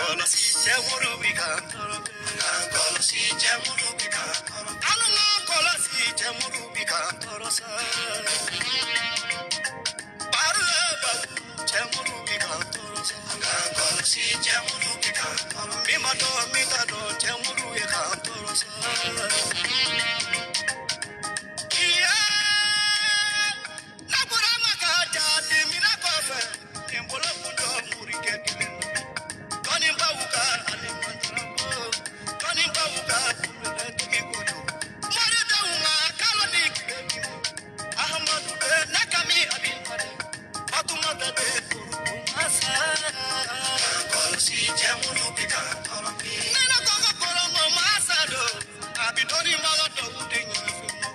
Kɔlɔsi cɛ muru bi kan tɔɔrɔ. K'an kɔlɔsi cɛ muru bi kan tɔɔrɔ. Anu k'an kɔlɔsi cɛ muru bi kan tɔɔrɔ sa. Baro baro cɛ muru bi kan tɔɔrɔ sa. K'an kɔlɔsi cɛ muru bi kan tɔɔrɔ. Min ma dɔn min t'a dɔn cɛ muru ye kan tɔɔrɔ sa. Iye, n'a bɔra ma ka jateminɛ kɔfɛ, nin bolo kun dɔ morikɛ kelen na. Dɔnnibaw ka alimantara dɔnnibaw ka kulonkɛtigi ko don. Moridenw ka kalo ni tile min Ahamadu bɛ ne ka mi ali ale Fatumata bɛ kuru masa. Kɔlɔsi cɛ minnu bɛ ka tɔɔrɔ. Ne ne ko ko kɔrɔmɔ masa don, a bɛ dɔnnibaga dɔw de ɲɛnafin bɔ.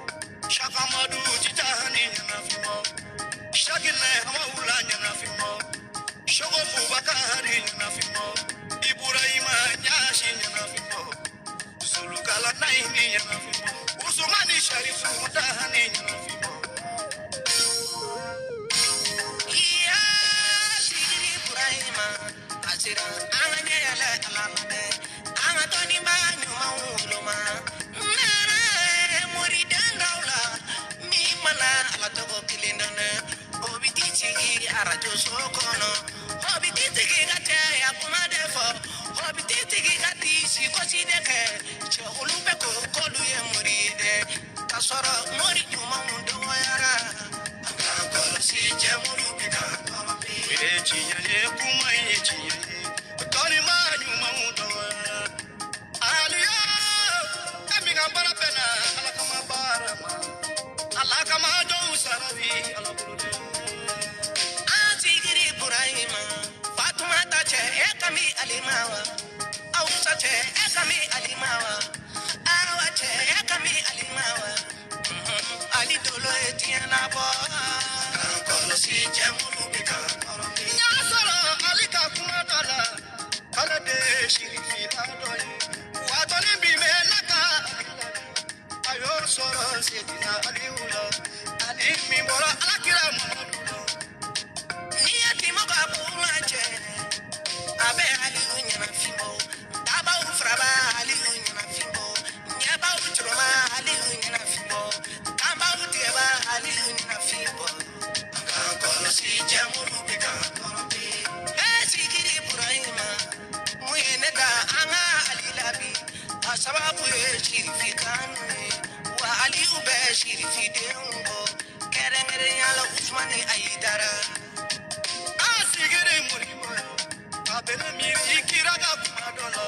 Sakamadu Tijani ɲɛnafin bɔ. Sakinɛ Hamawula ɲɛnafin bɔ. Soko Bubakari ɲɛnafin bɔ. Iburahima Ɲasi ɲɛnafin bɔ. Zulukala Nayini ɲɛnafin bɔ. Usumani Sharifu Dahani ɲɛnafin bɔ. Iya sigiri Burahima a sera an ka ɲɛ yɛlɛ Ala la dɛ an ka dɔnnibaa ɲumanw woloma nɛrɛ moriden dɔw la min mana Ala tɔgɔ kelen dɔn dɛ o bɛ t'i sigi arajo so kɔnɔ o bɛ t'i sigi ka cɛya kuma de fɔ o bɛ t'i sigi ka disi gosi de kɛ cɛ olu bɛ ko k'olu ye mori ye dɛ k'a sɔrɔ mori ɲumanw dɔgɔyara. K'an kɔlɔsi cɛ minnu bɛ k'an tɔɔrɔ. O ye tiɲɛ ye, kuma in ye tiɲɛ ye. Dɔnnibaa ɲumanw dɔgɔyara. Aliya, e min ka baara bɛnna Ala kama baara ma. Ala kama dɔw sara bi Ala bolo dɛ. An sigiri Burahima Fatumata cɛ e kami alima wa Awusa cɛ e kami alima wa Awa cɛ e kami alima wa Ali dolo ye diɲɛ labɔ. K'an kɔlɔsi cɛ minnu bɛ k'an tɔɔrɔ. N y'a sɔrɔ Ali ka kuma dɔ la, k'ale de ye sirifila dɔ ye. Wa dɔnni bi mɛn ne ka Ali la dɛ. A y'o sɔrɔ Sedina Aliyu la. Ali min bɔra Alakira Mamadu la. N'i ye dimɔgɔ kuma cɛ a bɛ Aliyu ɲɛnafin bɔ dabaw faraba Aliyu ɲɛnafin bɔ ɲɛbaw jɔrɔba Aliyu ɲɛnafin bɔ kanbaw tigɛba Aliyu ɲɛnafin bɔ. K'an kɔlɔsi cɛ minnu bɛ k'an tɔɔrɔ. E sigiri Burahima mun ye ne da an ka Ali la bi a sababu ye sirifi kanu ye wa Aliyu bɛ sirifidenw kɔ kɛrɛnkɛrɛnnenya la Usumani Ayidara. An sigiri moribo a bɛ ne miiri kira ka kuma dɔ la.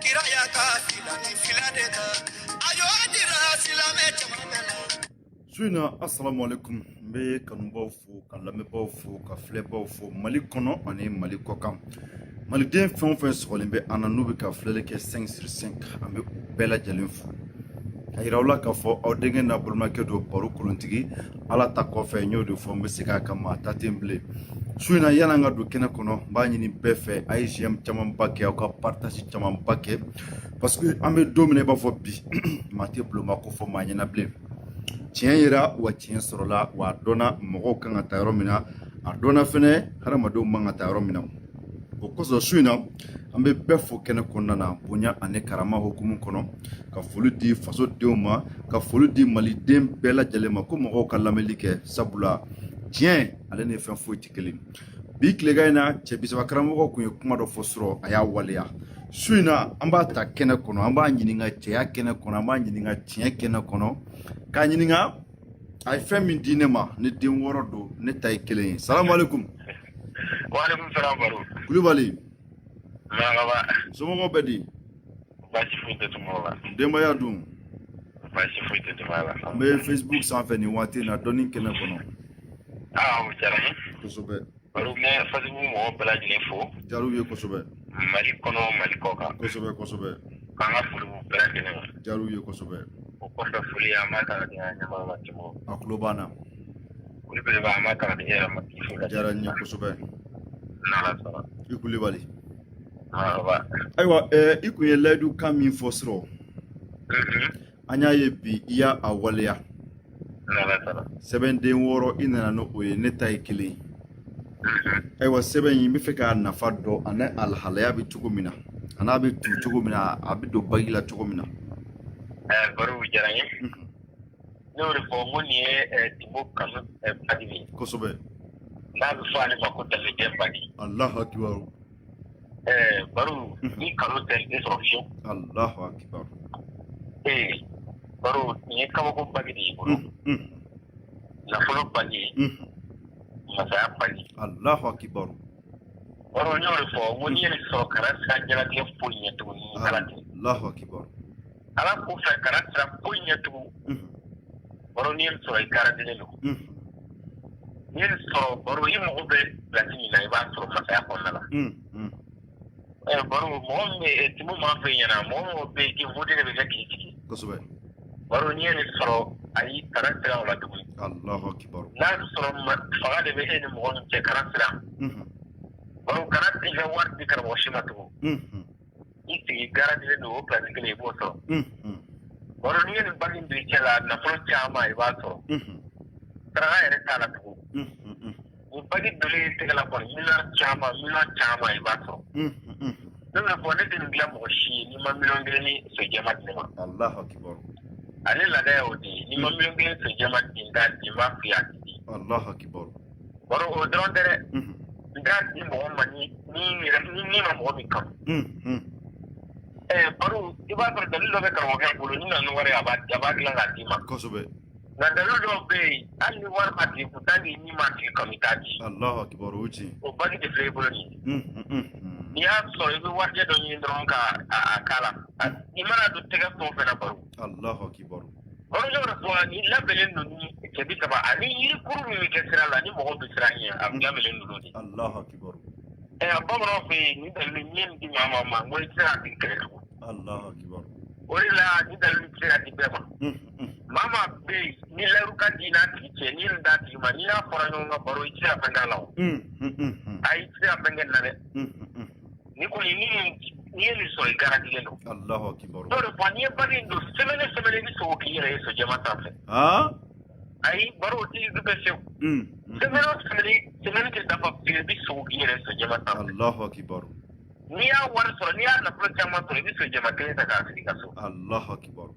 Kira y'a ka fila ni fila de ta. A y'o dira silamɛ caman bɛɛ la. Su in na, assalamu alaikum. N bɛ kanubaw fo, ka lamɛnbaw fo, ka filɛbaw fo Mali kɔnɔ ani Mali kɔkan. Maliden fɛn o fɛn sɔgɔlen bɛ an na, n'u bɛ ka filɛli kɛ 5 sur 5, an bɛ u bɛɛ lajɛlen fo ka yira aw la k'a fɔ aw denkɛ n'a balimakɛ don, baro kolontigi. Ala ta kɔfɛ, n y'o de fɔ, n bɛ segin a kan, maa ta tɛ n bilen. Su in na, yanni an ka don kɛnɛ kɔnɔ, n b'a ɲini bɛɛ fɛ, a ye j'aime camanba kɛ, aw ka partage camanba kɛ, parce que an bɛ don min na i b'a fɔ bi, maa tɛ bulonba ko fɔ maa ɲɛna bilen. Tiɲɛ yera wa, tiɲɛ sɔrɔla wa, a dɔnna mɔgɔw kan ka taa yɔrɔ min na, a dɔnna fɛnɛ hadamadenw man ka taa yɔrɔ min na. O kosɔn, su in na, an bɛ bɛɛ fo kɛnɛ kɔnɔna na, bonya ani karama hukumu kɔnɔ, ka foli di fasodenw ma, ka foli di maliden bɛɛ lajɛlen ma, ko mɔgɔw ka lamɛnli kɛ, sabula tiɲɛ ale ni fɛn foyi tɛ kelen. Bi tilegan in na, cɛ bisaba karamɔgɔ kun ye kuma dɔ fɔ surɔ, a y'a waleya. Su in na, an b'a ta kɛnɛ kɔnɔ, an b'a ɲininka cɛya kɛnɛ kɔnɔ, an b'a ɲininka tiɲɛ kɛnɛ kɔnɔ, k'a ɲininka a ye fɛn min di ne ma. Ni den 6 don, ne ta ye kelen ye. Salamu aleykum. Waaleykum salam Baro. Kulubali. Marhaba. Somɔgɔw bɛ di? Baasi foyi tɛ somɔgɔw la. Denbaya dun? Baasi foyi tɛ denbaya la. An bɛ Facebook sanfɛ nin waati in na, dɔnni kɛnɛ kɔnɔ. Aa, o diyara n ye. Kosɛbɛ. Baro, n bɛ Facebook mɔgɔw bɛɛ lajɛlen fo. Diyar'u ye kosɛbɛ. Mali kɔnɔ, Mali kɔ kan. Kosɛbɛ kosɛbɛ. K'an ka foli b'u bɛɛ lajɛlen ma. Diyar'u ye kosɛbɛ. O kɔfɛ, foli an b'a ta ka di an ɲɛmɔgɔ ma cɛmɔgɔ. A tulo b'an na. Foli belebeleba an b'a ta ka di e yɛrɛ ma k'i fo ka Diyara n ye kosɛbɛ. N'Ala sɔnna. I Kulibali. Marhaba. Ayiwa, i kun ye layidu kan min fɔ surɔ, an y'a ye bi i y'a a waleya. N'Ala sɔnna. Sɛbɛnden 6, i nana n'o ye, ne ta ye kelen ye. Ayiwa, sɛbɛn in, n bɛ fɛ k'a nafa dɔn ani a lahalaya bɛ cogo min na, a n'a bɛ tu cogo min na, a bɛ don bagi la cogo min na. Baro diyara n ye. Ne y'o de fɔ n ko nin ye Timbo kanu bagi de ye. N'a bɛ fɔ ale ma ko dafejɛ bagi. Alahu akibaru. Baro, ni kanu tɛ, i tɛ sɔrɔ fiyewu. Alahu akibaru. Ee baro, nin ye kabako bagi de y'i bolo. Nafolo bagi, masaya bagi. Alahu akibaru. Baro, n y'o de fɔ n ko n'i ye nin sɔrɔ, kana siran diɲɛlatigɛ foyi ɲɛ tugun ni Ala tɛ. Alahu akibaru. Ala ko fɛ, kana siran foyi ɲɛ tugun. Baro, n'i ye nin sɔrɔ, i garantilen don. N'i ye nin sɔrɔ, baro, i mago bɛ pilasi min na, i b'a sɔrɔ masaya kɔnɔna la. Baro, mɔgɔ min bɛ Timbo m'a fɔ i ɲɛna, mɔgɔ mɔgɔ bɛ yen k'i voté de bɛ kɛ k'i sigi. Baro, n'i ye nin sɔrɔ, ayi, kana siran o la tuguni. Alahu akibaru. N'a sɔrɔ fanga de bɛ e ni mɔgɔ min cɛ, kana siran. Baro, kana i ka wari di karamɔgɔ si ma tugun. I sigi garantilen don, o pilasi kelen i b'o sɔrɔ. Baro, n'i ye nin bagi don i cɛ la, nafolo caman i b'a sɔrɔ. Saraka yɛrɛ t'a la tugun. Nin bagi donlen i tɛgɛ la kɔni, miliyɔn caman, miliyɔn caman i b'a sɔrɔ. Ne bɛ fɔ, ne tɛ nin dilan mɔgɔ si ye n'i ma miliyɔn 1 ni so jɛma di ne ma. Alahu akibaru. Ale laada y'o de ye, n'i ma miliyɔn 1 so jɛma di, n t'a di, n b'a f'i ye, a ti di. Alahu akibaru. Baro, o dɔrɔn tɛ dɛ. N t'a di mɔgɔ ma ni ni yɛrɛ ni ma mɔgɔ min kanu. Baro, i b'a sɔrɔ dalilu dɔ bɛ karamɔgɔkɛ bolo, ni nana ni wari ye, a b'a dilan k'a d'i ma. Nka dalilu dɔw bɛ yen, hali ni wari ma tigi kun, tant que ni ma tigi kanu, i t'a di. Alahu akibaru, o tiɲɛ. O bagi de filɛ i bolo nin ye. N'i y'a sɔrɔ, i bɛ warijɛ dɔ ɲini dɔrɔn ka a k'a la. I mana don tɛgɛ fɛn o fɛn na, baro. Alahu akibaru. Baro, yɔrɔ fɔ ni labɛnnen don ni cɛ 30 ani yirikuru min bɛ kɛ sira la ni mɔgɔw bɛ siran ɲɛ, a labɛnnen don n'o de ye. Alahu akibaru. Bamananw fɛ yen, nin dalilu n'i ye nin di maa ma ma, n ko i tɛ se k'a tigi kɛlɛ tugun. Alahu akibaru. O de la nin dalilu tɛ se ka di bɛɛ ma. Maa maa bɛ yen ni layiru ka di n'a tigi cɛ, n'i ye nin d'a tigi ma, n'i n'a fɔra ɲɔgɔn kan, baro, i tɛ se ka fɛn k'a la o. Ayi, i tɛ se ka fɛn kɛ nin na dɛ. Ni kɔni ni n'i ye nin sɔrɔ, i garantilen don. Alahu akibaru. N'o de fɔ, n'i ye bagi in don, semaine semaine i bɛ sogo k'i yɛrɛ ye so jɛman sanfɛ. Ayi baro, o t'i du bɛ fiyewu. Semaine o semaine, semaine tɛ dafa fiyewu, i bɛ sogo k'i yɛrɛ ye so jɛman sanfɛ. Alahu akibaru. N'i y'a wari sɔrɔ, n'i y'a nafolo caman sɔrɔ, i bɛ so jɛman kelen ta k'a sigi i ka so. Alahu akibaru.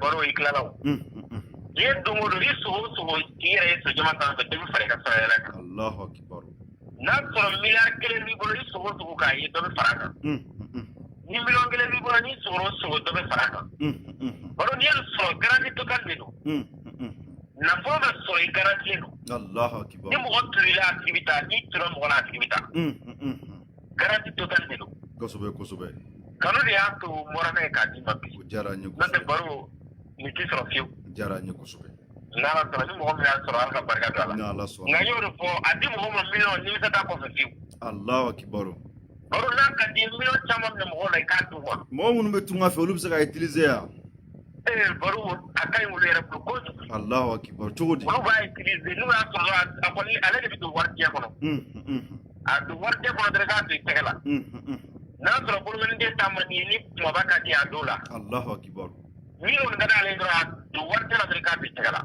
Baro, i tilala o. N'i ye don o don, i sogo o sogo k'i yɛrɛ ye so jɛman sanfɛ, dɔ bɛ fara i ka sara kan. Alahu akibaru. N'a sɔrɔ miliyari 1 b'i bolo, i sogo o sogo k'a ye, dɔ bɛ fara a kan. Ni miliyɔn 1 b'i bolo, n'i sogo o sogo, dɔ bɛ fara a kan. Baro, n'i ye nin sɔrɔ, garantie totale de don. Nafolo bɛ sɔrɔ, i garantie don. Alahu Ni akibaru. mɔgɔ turila, a tigi bɛ taa. N'i tura mɔgɔ la, a tigi bɛ taa. Garantie totale de don. Kosɛbɛ kosɛbɛ. Kanu de y'a to n bɔra n'a ye k'a d'i ma bi. O diyara n ye N'o tɛ, kosɛbɛ. baro, nin tɛ sɔrɔ fiyewu. O diyara n ye kosɛbɛ. N'Ala sɔnna, ni mɔgɔ min y'a sɔrɔ, Ala ka barika don a la. Ni Ala Nka sɔnna. n y'o de fɔ, a di mɔgɔ ma miliyɔn, nimisa t'a kɔfɛ fiyewu. Alahu akibaru. Baro, n'a ka di ye, miliyɔn caman minɛ mɔgɔw la, i k'a d'u ma. Mɔgɔ minnu bɛ tunga fɛ, olu bɛ se ka utiliser yan? Ee baro, a ka ɲi olu yɛrɛ bolo kojugu. Alahu akibaru, cogo di? Olu b'a utiliser n'u y'a sɔrɔ, a kɔni ale de bɛ don warijɛ kɔnɔ. A don warijɛ kɔnɔ dɔrɔn, k'a don i tɛgɛ la. N'a sɔrɔ bolokɔniden ta man di ye, ni kumaba ka di a don la. Alahu akibaru. Min kɔni ka d'ale ye dɔrɔn, a don warijɛ la dɔrɔn, k'a don i tɛgɛ la.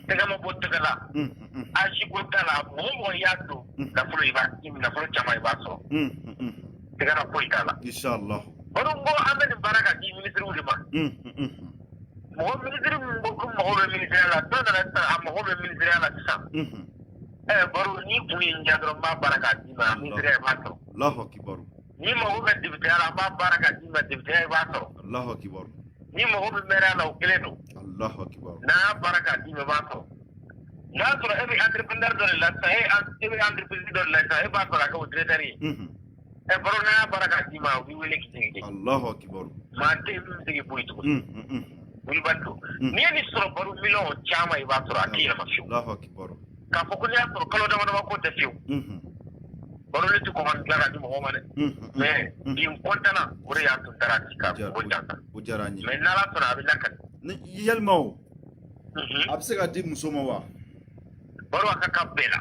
Tɛgɛ ma bɔ tɛgɛ la. Âge ko t'a la, mɔgɔ o mɔgɔ i y'a don, nafolo i b'a nafolo caman i b'a sɔrɔ. Tɛgɛ la foyi t'a la. Inshallah. Baro, ko an bɛ nin baara ka di minisiriw de ma. Mɔgɔ minisiri min ko ko mago bɛ minisiriya la, dɔ nana sisan, a mago bɛ minisiriya la sisan. Baro, n'i kun ye n diya dɔrɔn, n b'a baara k'a d'i ma, minisiriya i b'a sɔrɔ. Allahu akibaru. N'i mago bɛ députéya la, n b'a baara k'a d'i ma, députéya i b'a sɔrɔ. Allahu akibaru. N'i mago bɛ maire la, o kelen don. Allahu akibaru. N'an y'a baara k'a d'i ma, i b'a sɔrɔ. N'a sɔrɔ e bɛ entrepreneur dɔ de la sisan, e bɛ entreprise dɔ de la sisan, e b'a sɔrɔ a kɛ o directeur ye. Baro, n'an y'a baara k'a d'i ma, u b'i wele k'i jigin. Allahu akibaru. Maa tɛ yen min bɛ se k'i bɔ yen tuguni. Wulibali don. N'i ye nin sɔrɔ, baro, miliyɔn caman i b'a sɔrɔ, a tɛ yɛlɛma fiyewu. Allahu akibaru. K'a fɔ ko n'i y'a sɔrɔ kalo dama dama ko tɛ fiyewu. Baro, ne tɛ kɔn ka dilan ka di mɔgɔw ma dɛ. Mais bi n kɔntana, o de y'a to n taara ci ka o jansa. O diyara n ye. Mais n'Ala sɔnna, a bɛ lakali. Ni yalima o, a bɛ se ka di muso ma wa? Baro, a ka kan bɛɛ la.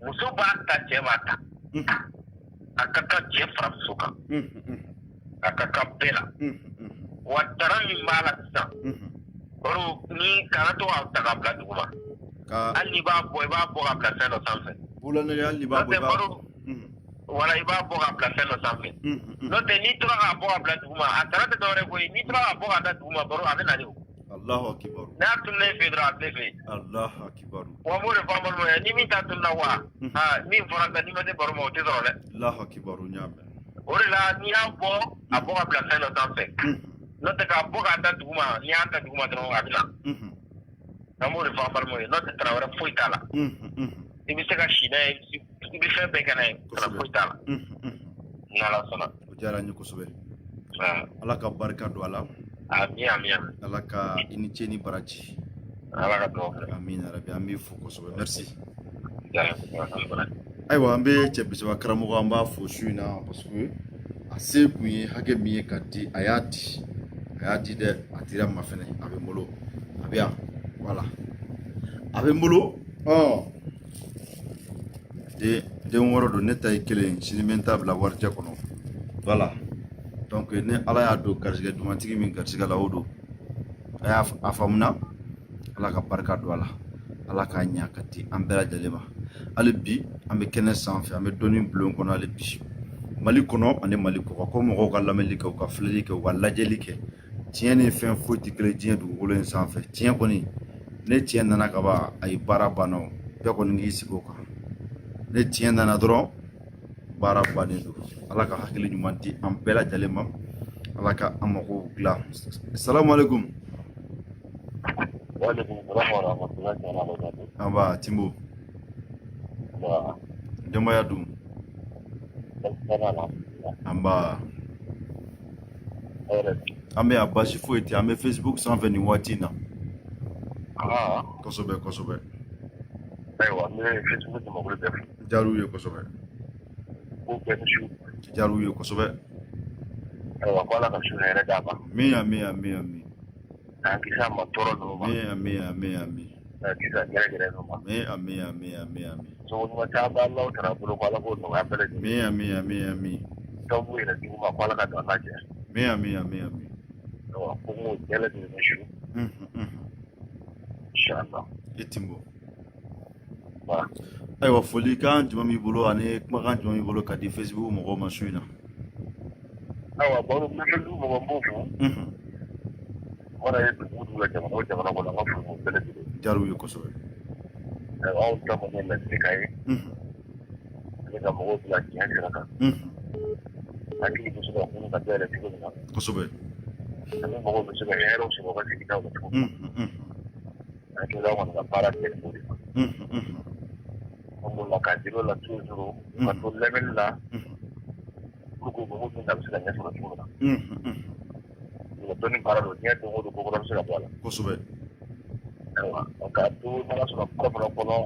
Muso b'a ta, cɛ b'a ta. A ka kan cɛ fara muso kan. A ka kan bɛɛ la. Wa tara min b'a la sisan, baro, ni kana to k'a ta k'a bila duguma. Ka Hali n'i b'a bɔ, i b'a bɔ ka bila fɛn dɔ sanfɛ. Bololanɛgɛ, hali n'i b'a bɔ, i b'a bɔ. Wala i b'a bɔ ka bila fɛn dɔ sanfɛ. N'o tɛ, n'i tora k'a bɔ ka bila duguma, a tana tɛ dɔwɛrɛ koyi. N'i tora k'a bɔ ka da duguma, baro a bɛ na de o. Allahu akibaru. N'a tununa e fɛ yen dɔrɔn, a bɛ ne fɛ yen. Allahu akibaru. Wa n b'o de fɔ an balimaw ye, ni min ta tununa wa, aa, min fɔra nka n'i ma se baro ma, o tɛ sɔrɔ dɛ. Allahu akibaru, n y'a mɛn. O de la, n'i y'a bɔ, a bɔ ka bila fɛn dɔ sanfɛ. N'o tɛ, k'a bɔ k'a da duguma, n'i y'a da duguma dɔrɔn, a bɛ na. An b'o de fɔ an balimaw ye. N'o tɛ, tana wɛrɛ foyi t'a la. I bɛ se ka si n'a ye, i bɛ fɛn bɛɛ kɛ n'a ye, tana foyi t'a la, n'Ala sɔnna. O diyara n ye kosɛbɛ. Ala ka barika don a la. Ami, ami, ami. Ala ka i ni ce ni baraji. Ala ka dugawu kɛ. Amina rabi, an b'i fo kosɛbɛ, merci. Diyara n ye kosɛbɛ. Ayiwa, an bɛ cɛ bisaba karamɔgɔ, an b'a fo su in na, parce que a se kun ye hakɛ min ye ka di, a y'a di, a y'a di dɛ. A dira n ma fɛnɛ, a bɛ n bolo, a bɛ yan, voilà, a bɛ n bolo. Ɔ den den wɔɔrɔ don, ne ta ye kelen, sini bɛ n ta bila warijɛ kɔnɔ, voilà. Donc ni Ala y'a don garijɛgɛ dumantigi min garijɛgɛ la, o don a y'a a faamuna. Ala ka barika don a la, Ala k'a ɲa ka di an bɛɛ lajɛlen ma. Hali bi an bɛ kɛnɛ sanfɛ, an bɛ dɔnni bulon kɔnɔ hali bi, Mali kɔnɔ ani Mali kɔkan, ko mɔgɔw ka lamɛnli kɛ, u ka filɛli kɛ, u ka lajɛli kɛ. Tiɲɛ ni fɛn foyi tɛ kelen diɲɛ dugukolo in sanfɛ. Tiɲɛ kɔni, ne tiɲɛ nana ka ban, ayi, baara banna. O bɛɛ kɔni k'i sigi o kan. Ne tiɲɛ nana dɔrɔn, baara bannen don. Ala ka hakili ɲuman di an bɛɛ lajɛlen ma, Ala ka an mago dilan. Salamu aleykum. Anba Timbo, denbaya dun? Anba, an bɛ yan, baasi foyi tɛ. An bɛ Facebook sanfɛ nin waati in na. Kosɛbɛ, kosɛbɛ. Ayiwa, n bɛ Facebook jamakulu bɛɛ fo. Diyar'u ye kosɛbɛ. K'u bɛɛ ni su. Diyar'u ye kosɛbɛ. Ayiwa, ko Ala ka su hɛrɛ d'a ma. Amin, amin, amin, amin. K'an kisi a ma tɔɔrɔ ninnu ma. Amin, amin, amin, amin. K'an kisi a gɛrɛgɛrɛ ninnu ma. Amin, amin, amin, amin, amin. Sogo ɲuman caman bɛ Alahu taala bolo, ko Ala k'o nɔgɔya bɛɛ lajɛlen. Amin, amin, amin, amin. Dɔw b'u yɛrɛ jugu ma, ko Ala ka don an n'a cɛ. Amin, amin, amin, amin. Ayiwa, ko n k'o bɛɛ lajɛlen ni su. Inshallah. I Timbo. Ayiwa, folikan jumɛn b'i bolo ani kumakan jumɛn b'i bolo ka di Facebook mɔgɔw ma su in na? Ayiwa, baro, n bɛ Facebook mɔgɔ, n b'o fo. Mana ye dugu o dugu la, jamana o jamana kɔnɔ, an ka foli b'u bɛɛ lajɛlen. Diyar'u ye kosɛbɛ. Ayiwa, anw ta kɔni ye ladilikan ye ani ka mɔgɔw bila tiɲɛ sira kan, hakili bɛ se ka kunu ka dayɛlɛ cogo min na. Ani mɔgɔw bɛ se ka hɛrɛw sɔrɔ u ka sigidaw la cogo min na. Hakili la kɔni ka baara kɛ o de ma. An b'o la k'a jir'u la toujours, u ka to lamɛnni la pour que mɔgɔw min a bɛ se ka ɲɛ sɔrɔ cogo min na. Mɔgɔ dɔnni baara don, diɲɛ don o don, ko kura bɛ se ka bɔ a la. Ayiwa, k'a to mana sɔrɔ kɔfɛ kɔnɔ,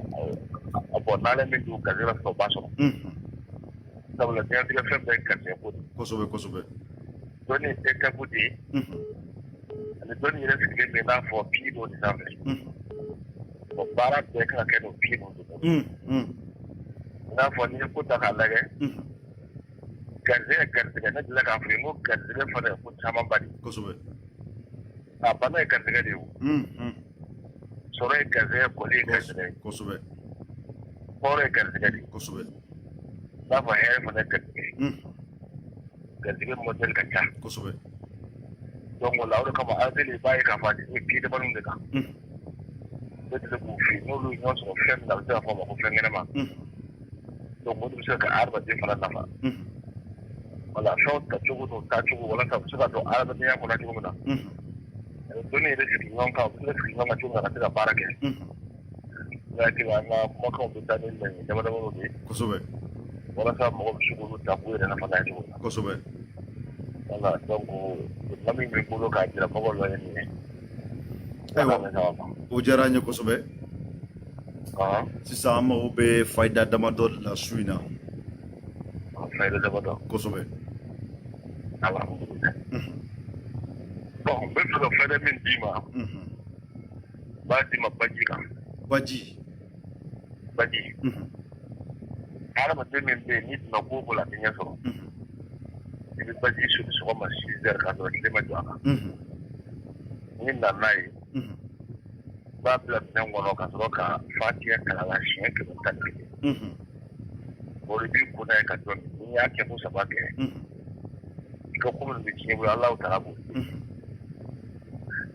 a bɔn n'ale min don garijɛgɛ sɔrɔ, o b'a sɔrɔ. Sabula diɲɛlatigɛ fɛn bɛɛ ye garijɛgɛ ko de ye. Kosɛbɛ, kosɛbɛ. Dɔnni ye étape de ye, ani dɔnni yɛrɛ sigilen bɛ i n'a fɔ pied dɔ de sanfɛ. Bon, baara bɛɛ kan ka kɛ n'o pied ninnu de bolo. I n'a fɔ n'i ye ko ta k'a lajɛ, garijɛgɛ, garijɛgɛ, ne delila k'a fɔ i ye, n ko garijɛgɛ fana ye ko camanba de ye. A bana ye garijɛgɛ de ye o. Sɔrɔ ye garijɛgɛ, kɔli ye garijɛgɛ ye. Hɔrɔn ye garijɛgɛ de ye. I n'a fɔ hɛrɛ fana ye garijɛgɛ ye. Garijɛgɛ modèle ka ca. Donc o la, o de kama azeli, i b'a ye k'a fɔ a tigi bɛ pied damadɔni de kan. Ne tɛ se k'u f'i ye, n'olu ye ɲɔgɔn sɔrɔ fɛn min na, a bɛ se ka fɔ a ma ko fɛn kɛnɛma. Donc o de bɛ se ka hadamaden fana nafa. Wala fɛnw tacogo n'u taacogo, walasa u bɛ se ka don hadamadenya kɔnɔ cogo min na. Ani dɔnni yɛrɛ sigi ɲɔgɔn kan, u bɛ se ka sigi ɲɔgɔn kan cogo min na ka se ka baara kɛ. Ne hakili la, an ka kumakanw bɛ taa ni laɲini dama damadɔ de ye. Walasa mɔgɔ bɛ se k'olu ta k'u yɛrɛ nafa n'a ye cogo min na. Voilà, donc ma min bɛ bolo k'a jira mɔgɔw la ye nin ye. Ayiwa, o diyara an ye kosɛbɛ. Sisan an mago bɛ fayida damadɔ de la su in na. Fayida damadɔ. Kosɛbɛ. Alhamdulilayi. Bon, n bɛ fɛ ka fayida min d'i ma, n b'a d'i ma baji kan. Baji. Baji. Hadamaden min bɛ yen, n'i donna ko o ko la, a tɛ ɲɛ sɔrɔ, i bɛ baji soli sɔgɔma 6 heures k'a sɔrɔ tile ma jɔ a kan. N'i nana n'a ye, i b'a bila minɛn kɔnɔ ka sɔrɔ ka fatiya kalan a la siɲɛ 111. O de b'i ko n'a ye ka dɔn n'i y'a kɛ ko saba kɛ i ka ko minnu bɛ tiɲɛ bolo Alahu taala b'o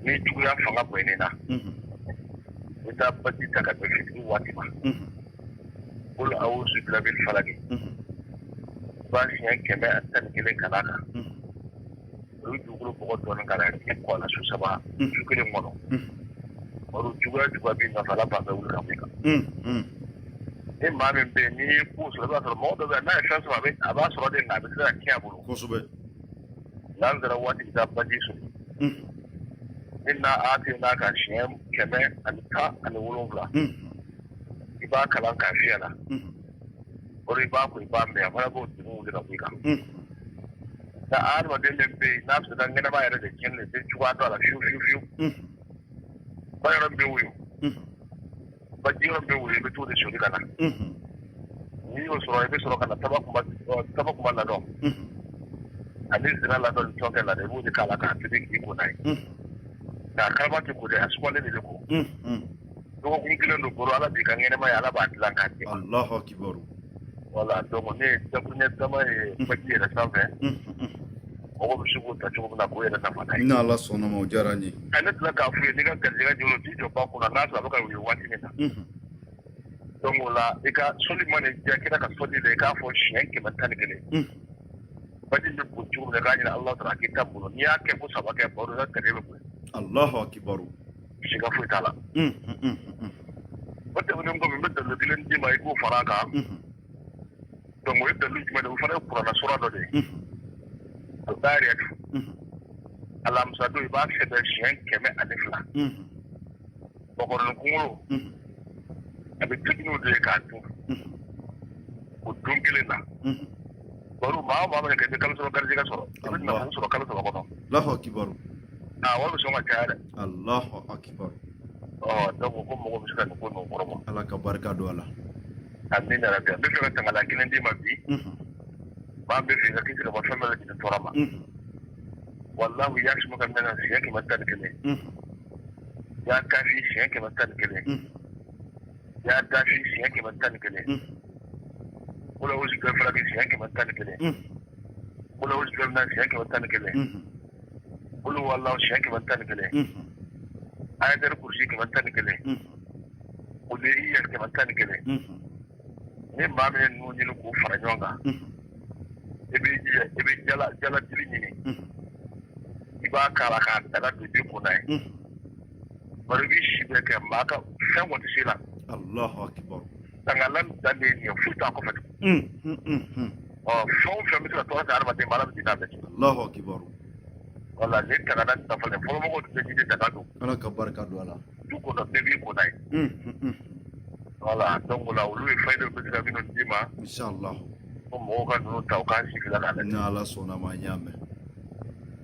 ni juguya fanga bonyana na i bɛ taa baji ta ka bɛn fitiri waati ma qul a'udhu birabbil falaki i b'a siɲɛ 111 kalan a kan o bɛ dugukolo bɔgɔ dɔɔnin k'a la i ko a la su saba su kelen kɔnɔ o juguya juguya b'i nɔfɛ Ala b'a bɛɛ wuli ka bɔ i kan ni maa min bɛ yen n'i ye ko sɔrɔ i b'a sɔrɔ mɔgɔ dɔ bɛ yen n'a ye fɛn sɔrɔ a b'a sɔrɔ de nka a bɛ se ka tiɲɛ a bolo kosɛbɛ lansara waati bɛ taa baji sɔrɔ inna a'tayna ka siɲɛ 117 i b'a kalan k'a fiyɛ la o i b'a ko i b'a min a fana b'o degun wuli ka bɔ i kan nka adamaden min bɛ yen n'a bɛ se ka ɲɛnama yɛrɛ de tiɲɛ de tɛ cogoya dɔn a la fiyewu fiyewu fiyewu ba yɔrɔ min bɛ woyo baji yɔrɔ min bɛ woyo i bɛ t'o de soli ka na n'i y'o sɔrɔ i bɛ sɔrɔ ka na taba kunba ladɔn ani zira ladɔn ni tɔnkɛ ladɔn i b'o de k'a la k'a tobi k'i ko n'a ye nka kalama tɛ ko dɛ a sumalen de bɛ ko dɔgɔkun kelen don bolo ala b'i ka ɲɛnɛmaya ala b'a dilan k'a di Alahu akibaru wala donc ne ye dakuruɲɛ dama ye baji yɛrɛ sanfɛ mɔgɔ bɛ se k'o ta cogo min na k'o yɛrɛ nafa n'a ye ni Ala sɔnna ma o diyara n ye ne tila k'a f'u ye n'i ka garijɛgɛ jolo t'i jɔ ba kunna n'a sɔrɔ a bɛ ka woyo waati min na donc o la i ka sɔli mana diya kira ka sɔli la i k'a fɔ siɲɛ 111 baji bɛ boli cogo min na i k'a ɲini Ala taala a k'i ta bolo n'i y'a kɛ ko saba kɛ baro i ka garijɛgɛ bɛ bonya Alahu akibaru siga foyi t'a la o tɛmɛnen kɔfɛ n bɛ dalilu kelen d'i ma i k'o fara a kan donc o ye dalilu jumɛn de ye o fana ye kuranɛ sura dɔ de ye Al-Zariyat alamisa don i b'a sɛbɛn siɲɛ 102 bakɔrɔnin kunkolo a bɛ tobi n'o de ye k'a dun o don kelen na baro maa o maa mana kɛ i bɛ kalo saba garijɛgɛ sɔrɔ i bɛ nafolo sɔrɔ kalo saba kɔnɔ Allahu akibaru aa wari bɛ sɔn ka caya dɛ Allahu akibaru ɔ donc ko mɔgɔ bɛ se ka nin ko ninnu kɔrɔbɔ Ala ka barika don a la amina yarabi n bɛ fɛ ka tangala kelen d'i ma bi maa bɛ fɛ ka kisi ka bɔ fɛn bɛɛ lajɛlen tɔɔrɔ ma wallahu yasimuka mina siɲɛ 111 ya kafi siɲɛ 111 ya dafi siɲɛ 111 qul a'udhu birabbil falaki siɲɛ 111 qul a'udhu birabbin nas siɲɛ 111 qul huwallahu siɲɛ 111 ayatul kursi 111 qul hiya 111 ni maa min ye ninnu ɲini k'u fara ɲɔgɔn kan i b'i jija i bɛ jala jalajili ɲini i b'a k'a la k'a daga don i b'i ko n'a ye bari i b'i si bɛɛ kɛ maa ka fɛn kɔni tɛ se la Allahu akibar tangalan dan de ye nin ye foyi t'a kɔfɛ tugun ɔ fɛn o fɛn bɛ se ka tɔɔrɔ se hadamaden ma ala bɛ jigin a bɛɛ cɛ Allahu akibar wala nin tangalan nin dafalen fɔlɔmɔgɔw tun bɛ jiri daga don Ala ka barika don a la du kɔnɔ bɛɛ b'i ko n'a ye wala donc o la olu ye fɛn dɔ bɛ se ka minnu d'i ma inshallah ko mɔgɔw ka ninnu ta u k'an sigi la k'a lajɛ ni Ala sɔnna ma n y'a mɛn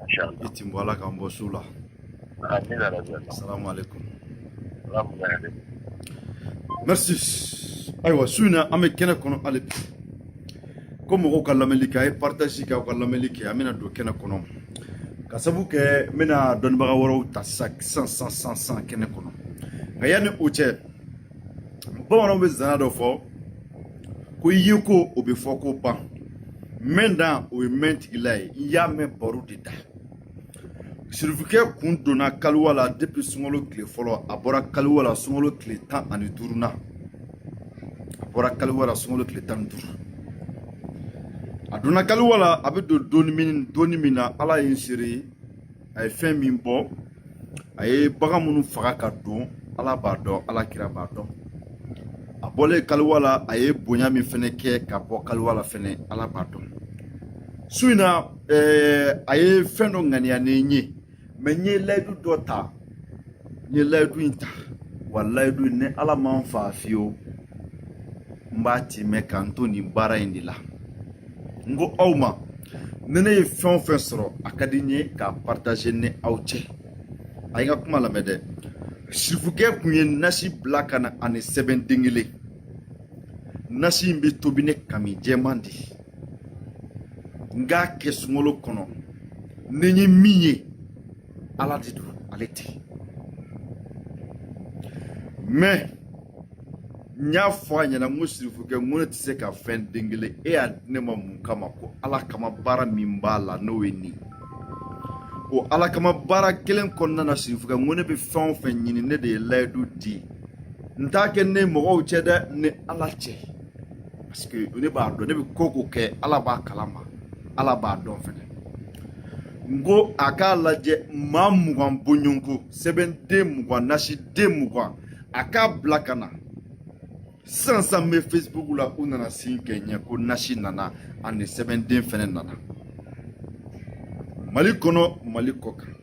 inshallah i tin bɔ Ala k'an bɔ su la amina yarabi salamu alaikum salamu alaikum merci ayiwa su in na an bɛ kɛnɛ kɔnɔ hali bi ko mɔgɔw ka lamɛnli kɛ a ye partage kɛ aw ka lamɛnli kɛ an bɛna don kɛnɛ kɔnɔ ka sabu kɛ n bɛna dɔnnibaga wɛrɛw ta sisan sisan sisan sisan kɛnɛ kɔnɔ nka yanni o cɛ bamananw bɛ zana dɔ fɔ ko i ye ko o bɛ fɔ ko ban mɛn dan o ye mɛn tigila ye i y'a mɛn baro de da sirifukɛ kun donna kaliwa la depuis sunkalo tile fɔlɔ a bɔra kaliwa la sunkalo tile 15 na a bɔra kaliwa la sunkalo tile 15 a donna kaliwa la a bɛ don donni min na ala ye n seere ye a ye fɛn min bɔ a ye bagan minnu faga ka don ala b'a dɔn ala kira b'a dɔn a bɔlen kaliwa la a ye bonya min fɛnɛ kɛ ka bɔ kaliwa la fɛnɛ ala b'a dɔn su in na a ye fɛn dɔ ŋaniya ni n ye mɛ n ye layidu dɔ ta n ye layidu in ta wa layidu in ni ala ma n fa fiyewu n b'a timɛ ka n to nin baara in de la n ko aw ma ni ne ye fɛn o fɛn sɔrɔ a ka di n ye k'a partager ni aw cɛ a ye n ka kuma lamɛn dɛ sirifukɛ kun ye nasi bila ka na ani sɛbɛn den kelen nasi in bɛ tobi ni kami jɛman de ye n k'a kɛ sunkalo kɔnɔ ni n ye min ye ala de don ale tɛ mɛ. N y'a fɔ a ɲɛna, n ko sirifukɛ, n ko ne tɛ se ka fɛn den kelen, e y'a di ne ma mun kama? Ko Ala kama baara min b'a la, n'o ye nin o Ala kama baara kelen kɔnɔna na. Sirifukɛ, n ko ne bɛ fɛn o fɛn ɲini, ne de ye layidu di, n t'a kɛ ne mɔgɔw cɛ dɛ, ni Ala cɛ, parce que ne b'a dɔn ne bɛ ko ko kɛ, Ala b'a kalama, Ala b'a dɔn fɛnɛ. N ko a k'a lajɛ, maa 20 bɔɲɔgɔnko, sɛbɛnden 20, nasiden 20, a k'a bila ka na sisan sisan. N bɛ Facebook la, u nana sin kɛ ɲɛ ko nasi nana ani sɛbɛnden fɛnɛ nana Mali kɔnɔ, Mali kɔ kan.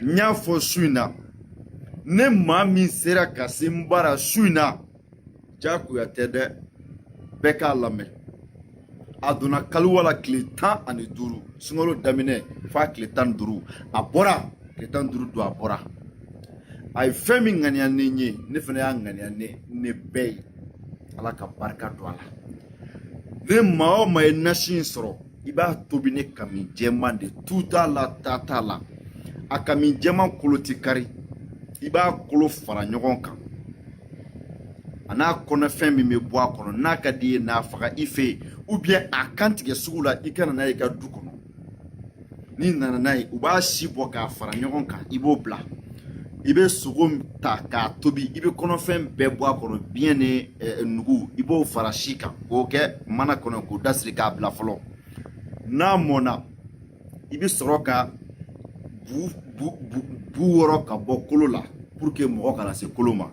N y'a fɔ su in na, ne maa min sera ka se n bara su in na, jagoya tɛ dɛ, bɛɛ k'a lamɛn. A donna kaliwa la tile 15, sunkalo daminɛ f'a tile 15, a bɔra tile 15 don, a bɔra. A ye fɛn min ŋaniya ne ye, ne fana y'a ŋaniya ne bɛɛ ye. Ala ka barika don a la. Ne maa o maa ye nasi in sɔrɔ, i b'a tobi ne kami jɛman de, tu t'a la, ta t'a la, a kami jɛman kolo ti kari. I b'a kolo fara ɲɔgɔn kan, a n'a kɔnɔfɛn min bɛ bɔ a kɔnɔ, n'a ka di i ye, n'a faga i fɛ yen, ou bien a kan tigɛ sugu la, i ka na n'a ye i ka du kɔnɔ. N'i nana n'a ye, u b'a si bɔ k'a fara ɲɔgɔn kan, i b'o bila. I bɛ sogo ta k'a tobi, i bɛ kɔnɔfɛn bɛɛ bɔ a kɔnɔ, biɲɛ ni nugu, i b'o fara si kan k'o kɛ mana kɔnɔ k'o dasiri k'a bila fɔlɔ. N'a mɔnna, i bɛ sɔrɔ ka bu bu bu bu wɔrɔ ka bɔ kolo la pour que mɔgɔ kana se kolo ma.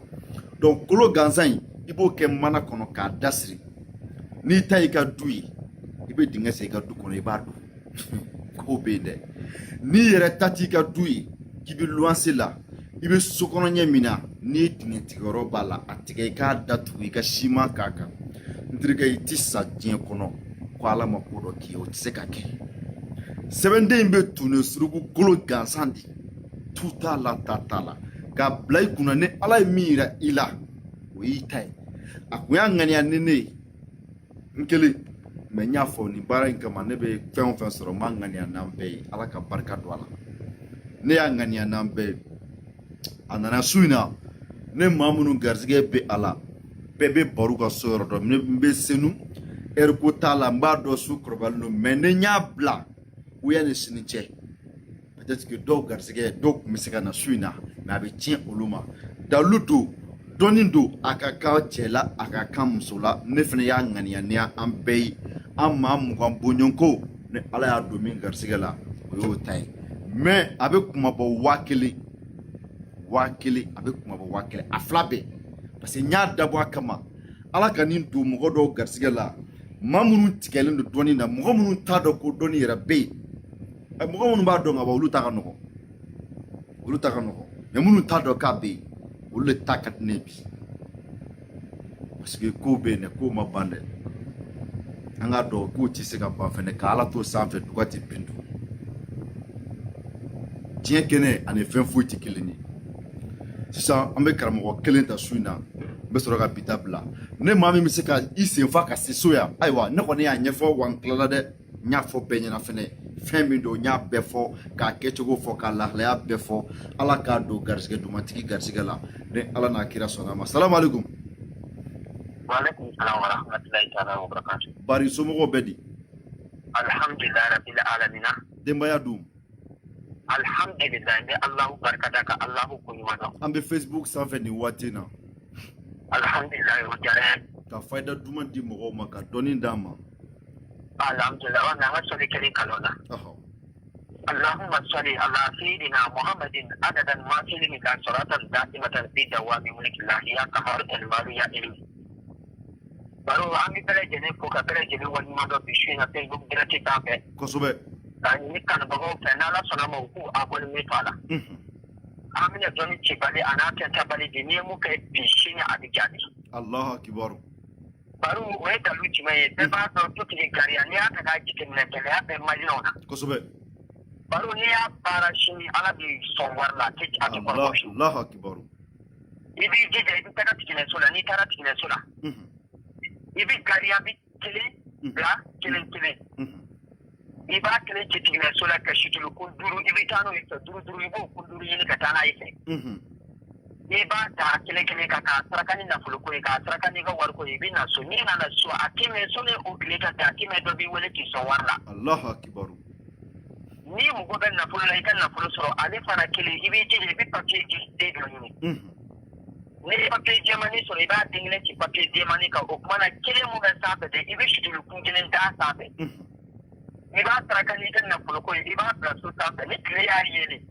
Donc kolo gansan in, i b'o kɛ mana kɔnɔ k'a dasiri. N'i ta y'i ka du ye, i bɛ dingɛ sen i ka du kɔnɔ, i b'a dun. K'o bɛ yen dɛ. N'i yɛrɛ ta t'i ka du ye, k'i bɛ luwanse la, i bɛ so kɔnɔ ɲɛ min na, n'i ye dingɛ tigɛyɔrɔ b'a la, a tigɛ, i k'a datugu, i ka siman k'a kan. N terikɛ, i ti sa diɲɛ kɔnɔ ko Ala ma ko dɔ k'i ye, o tɛ se ka kɛ. Sɛbɛnden in bɛ tun suruku kolo gansan de, tu t'a la, ta t'a la, k'a bila i kunna. Ni Ala ye min yira i la, o y'i ta ye. A kun y'a ŋaniya ni ne ye n kelen, mais n y'a fɔ nin baara in kama, ne bɛ fɛn o fɛn sɔrɔ, n b'a ŋaniya n'an bɛɛ ye. Ala ka barika don a la. Ne y'a ŋaniya n'an bɛɛ ye. A nana su in na, ne maa minnu garisɛgɛ bɛ a la, bɛɛ bɛ baro ka so yɔrɔ dɔn. N bɛ senu ɛri ko t'a la, n b'a dɔn su kɔrɔbalen don, mais ni n y'a bila o yanni sini cɛ, peut-être que dɔw garisɛgɛ, dɔw tun bɛ se ka na su in na, mais a bɛ tiɲɛ olu ma. Dalu don, dɔnni don, a ka kan cɛ la, a ka kan muso la. Ne fana y'a ŋaniya ni an bɛɛ ye, an maa 20 bɔɲɔgɔnko. Ni Ala y'a don min garisɛgɛ la, o y'o ta ye. Mais a bɛ kunmabɔ 1000, 1000, a bɛ kunmabɔ 1000, a fila bɛɛ, parce que n y'a dabɔ a kama, Ala ka nin don mɔgɔ dɔw garisɛgɛ la, maa minnu tigɛlen don dɔnni na, mɔgɔ minnu t'a dɔn ko dɔnni yɛrɛ bɛ yen. Mɔgɔ minnu b'a dɔn ka ban, olu ta ka nɔgɔn, olu ta ka nɔgɔn, mais minnu t'a dɔn k'a bɛ yen, olu de ta ka di ne ye bi, parce que kow bɛ yen dɛ, kow ma ban dɛ. An k'a dɔn kow tɛ se ka ban fɛnɛ, ka Ala to sanfɛ, duga tɛ bin dun. Diɲɛ kɛnɛ ani fɛn foyi tɛ kelen ye. Sisan an bɛ karamɔgɔ kelen ta su in na, n bɛ sɔrɔ ka bi ta bila. Ne maa min bɛ se ka i sen fa ka se so yan, ayiwa, ne kɔni y'a ɲɛfɔ wa, n tilala dɛ. N y'a fɔ bɛɛ ɲɛna fɛnɛ fɛn min don, n y'a bɛɛ fɔ, k'a kɛcogo fɔ, k'a lahalaya bɛɛ fɔ. Ala k'a don garisɛgɛ dumantigi garisɛgɛ la, ni Ala n'a kira sɔnna a ma. Salamu aleykum. Waaleykum salam wa rahmatulahi taala wa barakatu. Bari, somɔgɔw bɛ di? Alhamdulilayi rabbil alamina. Denbaya dun? Alhamdulilayi, n bɛ Alahu barika da ka Alahu ko ɲuman dɔn. An bɛ Facebook sanfɛ nin waati in na. Alhamdulilayi, o diyara n ye. Ka fayida duman di mɔgɔw ma, ka dɔnni d'an ma. Alhamdulilayi, wa an ka sɔli kelen kalon na. Allahumma salli ala sayyidina Muhammadin adadan ma fi ka salatan da'imatan fi dawami mulkillahi ya qahhar al ya ilmi. Baro, an bɛ bɛɛ lajɛlen fo ka bɛɛ lajɛlen waleɲuman dɔn bi su in na Facebook direct sanfɛ. Kosɛbɛ. K'a ɲini kanubagaw fɛ, n'Ala sɔnna ma, u k'u abonné to a la. An bɛna dɔnni cibali a n'a kɛtabali di, n'i ye mun kɛ bi, sini a bɛ jaabi. Allahu akibaru. Baro, o ye dalu jumɛn ye? Bɛɛ b'a dɔn dutigi gariya, n'i y'a ta k'a jateminɛ, gɛlɛya bɛ maliyɛnw na. Kosɛbɛ. Baro, n'i y'a baara, sini Ala b'i sɔn wari la, a tɛ kɔrɔbɔ fiyewu. Allahu akibaru. I b'i jija, i bɛ taga tiginɛso la. N'i taara tiginɛso la, i bɛ gariya bi kelen bila kelen kelen, i b'a kelen ci tiginɛso la ka situlu kun duuru, i bɛ taa n'o ye fɛ duuru duuru, i b'o kun duuru ɲini ka taa n'a ye fɛ. I b'a ta kelen kelen kan k'a saraka ni nafoloko ye, k'a saraka n'i ka wariko ye. I bɛ na so, n'i nana so, a ti mɛn sɔnni o tile ka taa, a ti mɛn, dɔ b'i wele k'i sɔn wari la. Allahu akibaru. N'i mago bɛ nafolo la, i ka nafolo sɔrɔ. Ale fana kelen, i b'i jija, i bɛ papiye den dɔ ɲini. N'i ye papiye jɛmannin sɔrɔ, i b'a den kelen ci papiye jɛmannin kan. O tuma na, kelen mun bɛ sanfɛ dɛ, i bɛ situlu kun kelen d'a sanfɛ. I b'a saraka n'i ka nafoloko ye, i b'a bila so sanfɛ. Ni tile y'a yeelen,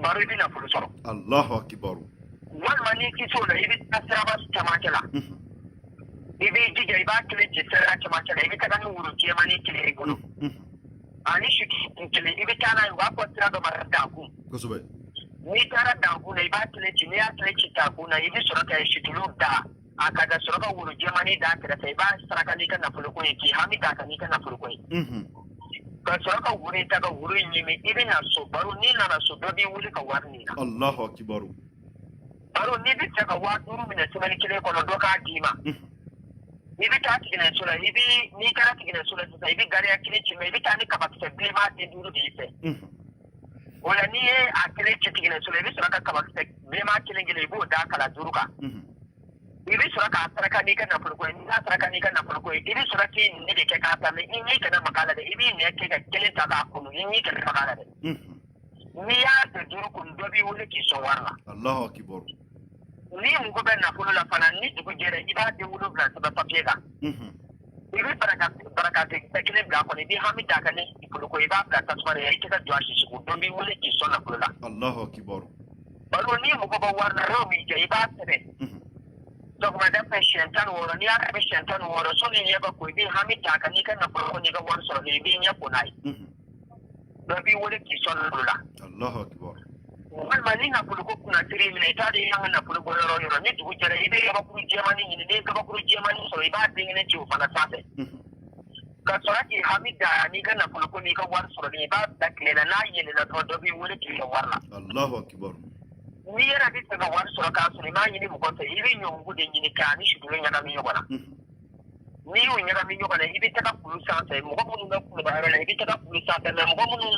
baro, i bɛ nafolo sɔrɔ. Allahu akibaru. Walima n'i ti s'o la, i bɛ taa siraba camancɛ la. I b'i jija, i b'a kelen ci siraba camancɛ la. I bɛ taga ni woro jɛmannin kelen i bolo ani situlu kun kelen. I bɛ taa n'a ye, u b'a fɔ sira dɔ ma Dankun. N'i taara Dankun na, i b'a kelen ci. N'i y'a kelen ci Dankun na, i bɛ sɔrɔ ka situlu da a kan, ka sɔrɔ ka woro jɛmannin d'a kɛrɛfɛ. I b'a saraka n'i ka nafoloko ye, k'i hami d'a kan n'i ka nafoloko ye, ka sɔrɔ ka woro in ta ka woro in ɲimi. I bɛ na so, baro, n'i nana so, dɔ b'i wele ka wari ɲini. Allahu akibaru. Baro, n'i bɛ fɛ ka 5000 minɛ semaine kelen kɔnɔ, dɔ k'a d'i ma, i bɛ taa tiginɛso la. I bɛ n'i taara tiginɛso la sisan, i bɛ gariya kelen ci, mɛ i bɛ taa ni kabakisɛ bilenman den duuru de y'i fɛ. O la, n'i ye a kelen ci tiginɛso la, i bɛ sɔrɔ ka kabakisɛ bilenman kelen kelen, i b'o da kala duuru kan. I bɛ sɔrɔ k'a saraka n'i ka nafoloko ye. N'i y'a saraka n'i ka nafoloko ye, i bɛ sɔrɔ k'i nɛn de kɛ k'a ta, mɛ i ɲi kana maga a la dɛ. I b'i nɛn kɛ ka kelen ta k'a kunu, i ɲi kana maga a la dɛ. N'i y'a den duuru kunu, dɔ b'i wele k'i sɔn wari la. Allahu akibaru. N'i mago bɛ nafolo la fana, ni dugu jɛra, i b'a den 7 sɛbɛn papiye kan. I bɛ barakati kelen bila a kɔnɔ, i bɛ hami d'a kan ni nafoloko, i b'a bila tasuma la, i tɛ ka jɔ a sisi ko, dɔ b'i wele k'i sɔn nafolo la. Allahu akibaru. Baro, n'i mago bɛ wari la, n'o m'i diya, i b'a sɛbɛn sɔgɔmada fɛ siɲɛ 16. N'i y'a sɛbɛn siɲɛ 16, sɔnni ɲɛ ka ko, i bɛ hami d'a kan n'i ka nafolo ko, n'i ka wari sɔrɔ, i b'i ɲɛ ko n'a ye, dɔ b'i wele k'i sɔn nafolo la. Allahu akibaru. Walima ni nafolo ko kunnasiri minɛ, i t'a dɔn i kan ka nafolo bɔ yɔrɔ o yɔrɔ, ni dugu jɛra, i bɛ kabakuru jɛmannin ɲini. N'i ye kabakuru jɛmannin sɔrɔ, i b'a den kelen ci o fana sanfɛ, ka sɔrɔ k'i hami da n'i ka nafolo ko, n'i ka wari sɔrɔli, i b'a bila tile la. N'a yeelenna dɔrɔn, dɔ b'i wele k'i ka wari la. Allahu akibaru. N'i yɛrɛ bɛ fɛ ka wari sɔrɔ k'a sɔrɔ i m'a ɲini mɔgɔ fɛ, i bɛ ɲɔmugu de ɲini k'a ni situlu ɲagami ɲɔgɔn na. N'i y'o ɲagami ɲɔgɔn na, i bɛ taga kulu sanfɛ. Mɔgɔ minnu bɛ kulumayɔrɔ la, i bɛ taga kulu sanfɛ. Mɛ mɔgɔ minnu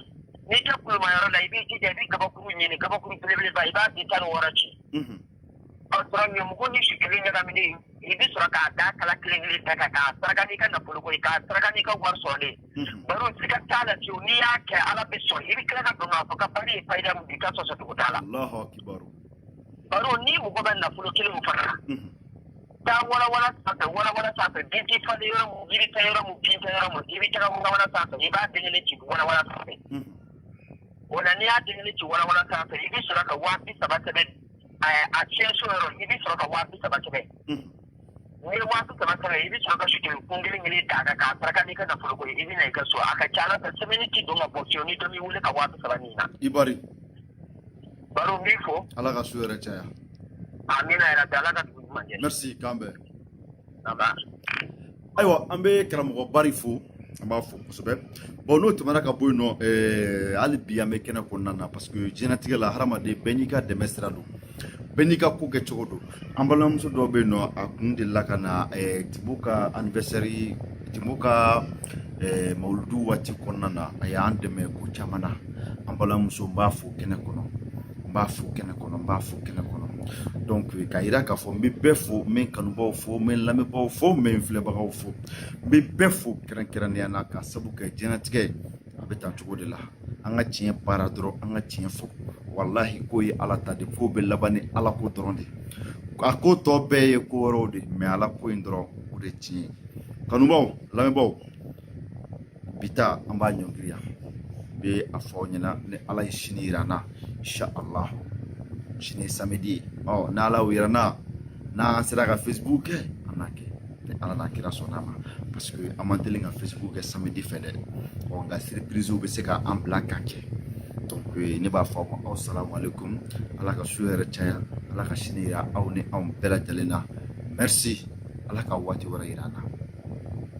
n'i tɛ kulumayɔrɔ la, i b'i jija, i bɛ kabakuru ɲini, kabakuru belebeleba, i b'a den 16 ci. Ka sɔrɔ ɲɔmugu ni situlu ɲagaminen, i bɛ sɔrɔ k'a da kala kelen kelen bɛɛ kan, k'a saraka n'i ka nafolo ko ye, k'a saraka n'i ka wari sɔrɔlen. Baro, siga t'a la fiyewu, n'i y'a kɛ, Ala bɛ sɔn. I bɛ tila ka don k'a fɔ ka bari ye fayida min di, i ka sɔsɔ cogo t'a la. Allahu akibaru. Baro, n'i mago bɛ nafolo kelen fana na, taa walawala sanfɛ. Walawala sanfɛ, bin tɛ falen yɔrɔ mun, yiri tɛ yɔrɔ mun, bin tɛ yɔrɔ mun, i bɛ taga walawala sanfɛ, i b'a den kelen ci walawala sanfɛ. O la, n'i y'a den kelen ci walawala sanfɛ, i bɛ sɔrɔ ka 30 000 sɛbɛn a fiɲɛso yɔrɔ. I bɛ sɔrɔ ka 30 000 sɛbɛn. N'i ye 30 000 sɛbɛn, i bɛ sɔrɔ ka situlu kun kelen kelen d'a kan k'a saraka n'i ka nafolo ko ye. I bɛ na i ka so, a ka ca Ala fɛ, semaine ti don ka bɔ fiyewu ni dɔ m'i wele ka 30 000 ɲini na. I bari. Baro, n b'i fo. Ala ka su yɛrɛ caya. Amina yarabi, Ala ka dugu ɲuman jɛ. Merci, k'an bɛn. Aba. Ayiwa, an bɛ karamɔgɔ Bari fo, an b'a fo kosɛbɛ. Bon, n'o tɛmɛna ka bɔ yen nɔ, hali bi an bɛ kɛnɛ kɔnɔna na, parce que diɲɛlatigɛ la, hadamaden bɛɛ n'i ka dɛmɛ sira don, bɛɛ n'i ka ko kɛ cogo don. An balimamuso dɔw bɛ yen nɔ, a kun delila ka na Timbo ka anniversaire, Timbo ka mawuludu waati kɔnɔna na, a y'an dɛmɛ ko caman na. An balimamuso, n b'a fo kɛnɛ kɔnɔ, n b'a fo kɛnɛ kɔnɔ, n b'a fo kɛnɛ kɔnɔ. Donc k'a yira k'a fɔ n bɛ bɛɛ fo, n bɛ n kanubaaw fo, n bɛ n lamɛnbaaw fo, n bɛ n filɛbagaw fo, n bɛ bɛɛ fo kɛrɛnkɛrɛnnenya na, k'a sabu kɛ diɲɛlatigɛ a bɛ tan cogo de la. An ka tiɲɛ baara dɔrɔn, an ka tiɲɛ fɔ. Walahi, ko ye Ala ta de, ko bɛ laban ni Ala ko dɔrɔn de. A ko tɔ bɛɛ ye ko wɛrɛw de, mɛ Ala ko in dɔrɔn, o de tiɲɛ ye. Kanubaaw, lamɛnbaaw, bi ta an b'a ɲɔngiri yan. N bɛ a fɔ aw ɲɛna, ni Ala ye sini yira an na, inshallah, sini ye samedi ye. Ɔ, ni Ala y'o yira an na, n'an sera ka Facebook kɛ, an n'a kɛ ni Ala n'a kira sɔnna a ma, parce que an man teli ka Facebook kɛ samedi fɛ dɛ. Ɔ, nka surprise bɛ se ka an bila ka kɛ. Donc ne b'a fɔ aw ma, aw salamu aleykum. Ala ka su yɛrɛ caya, Ala ka sini yira aw ni anw bɛɛ lajɛlen na. Merci, Ala ka waati wɛrɛ yira an na.